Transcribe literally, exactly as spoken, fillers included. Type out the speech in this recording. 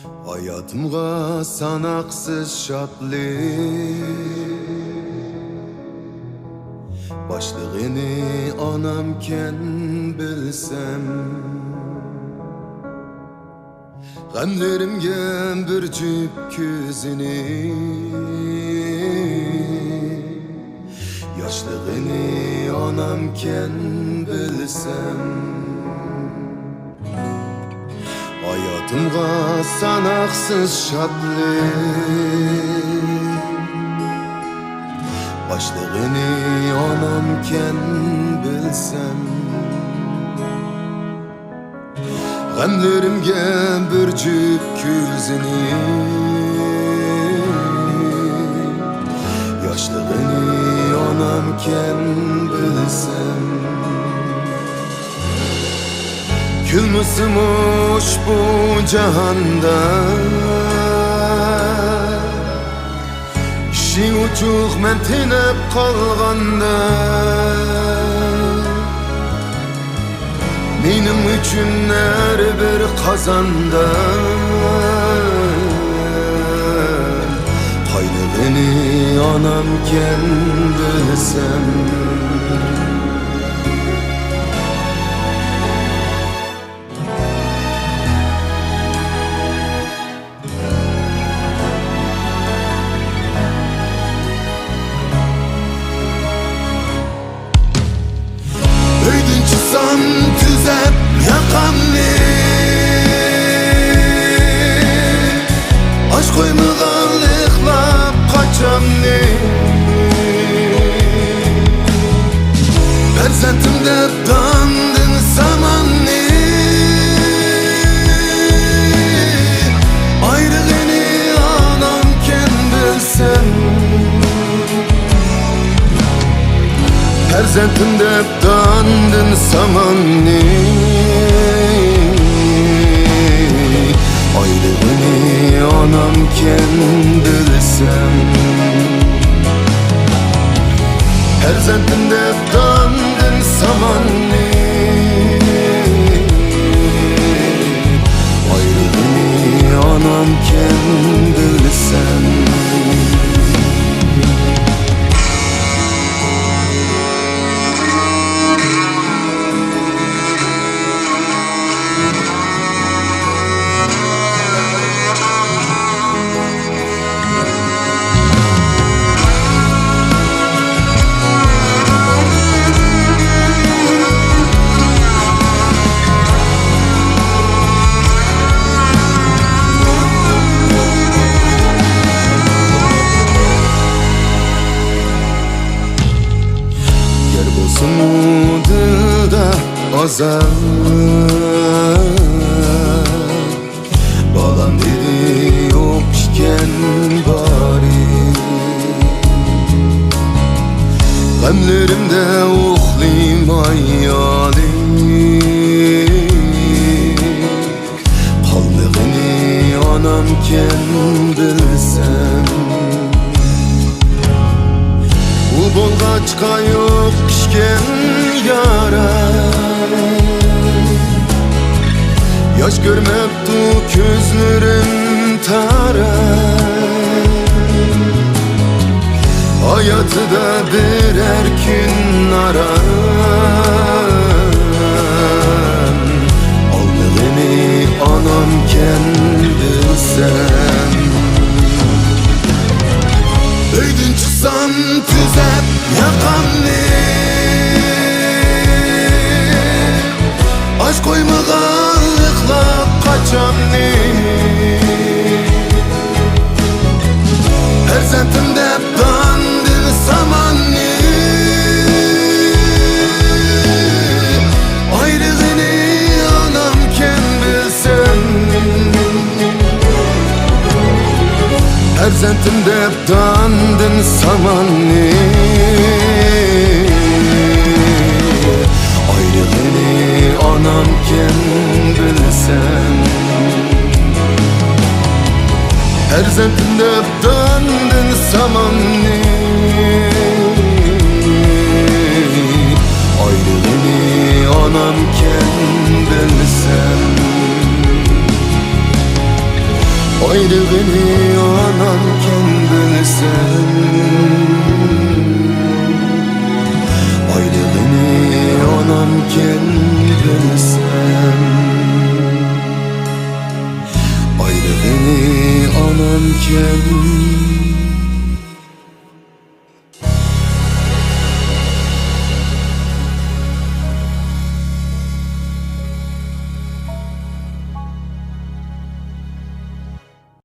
ھاياتىمغا ساناقسىز شادلىق باشلىغىنى ئانامكەن بىلسەم، غەملىرىمگە بىر جۈپ كۆزىنى ياشلىغىنى ئانامكەن بىلسەم، ھاياتىمغا ساناقسىز شادلىق باشلىغىنى ئانامكەن بىلسەم، غەملىرىمگە بىر جۈپ كۆزىنى ياشلىغىنى ئانامكەن بىلسەم، كۈلمىسىمۇ ئۇشبۇ جاھاندا، ئىشى ئوچۇق مەن تېنەپ قالغاندا، مېنىڭ ئۈچۈن ھەر بىر قازاندا قاينىغىنى ئانامكەن بىلسەم. ئۆيدىن چىقسام تۈزەپ ياقامنى، ئاچ قويمىغىن ئىخلاپ قاچامنى. پەرزەنتىم دەپ داندىن ساماننى، ئايرىغىنى ئانامكەن بىلسەم، پەرزەنتىم دەپ داندىن ساماننى، ئايرىغىنى ئانامكەن بىلسەم، پەرزەنتىم دەپ داندىن ساماننى، ئايرىغىنى ئانامكەن بىلسەم. گەر بولسىمۇ دىلدا ئازاب، بالام دېدى يوق ئىكەن بارى. غەملىرىمدە ئۇخلىماي يالى، قالمىغىنى ئانامكەن بىلسەم. ئۇ بولغاچقا يوق ئىكەن يارا، ياش كۆرمەپتۇ كۆزلىرىم تارا. ھاياتىدا بىرەر كۈن ئارام، ئالمىغىنى ئانامكەن بىلسەم. ئۆيدىن چىقسام تۈزەپ ياقامنى، ئاچ قويمىغىن ئىخلاپ قاچامنى. پەرزەنتىم دەپ داندىن ساماننى، ئايرىغىنى ئانامكەن بىلسەم. پەرزەنتىم دەپ داندىن ساماننى، ئايرىغىنى ئانامكەن بىلسەم. پەرزەنتىم دەپ داندىن ساماننى، ئايرىغىنى ئانامكەن بىلسەم. ئايرىغىنى ئانامكەن بىلسەم.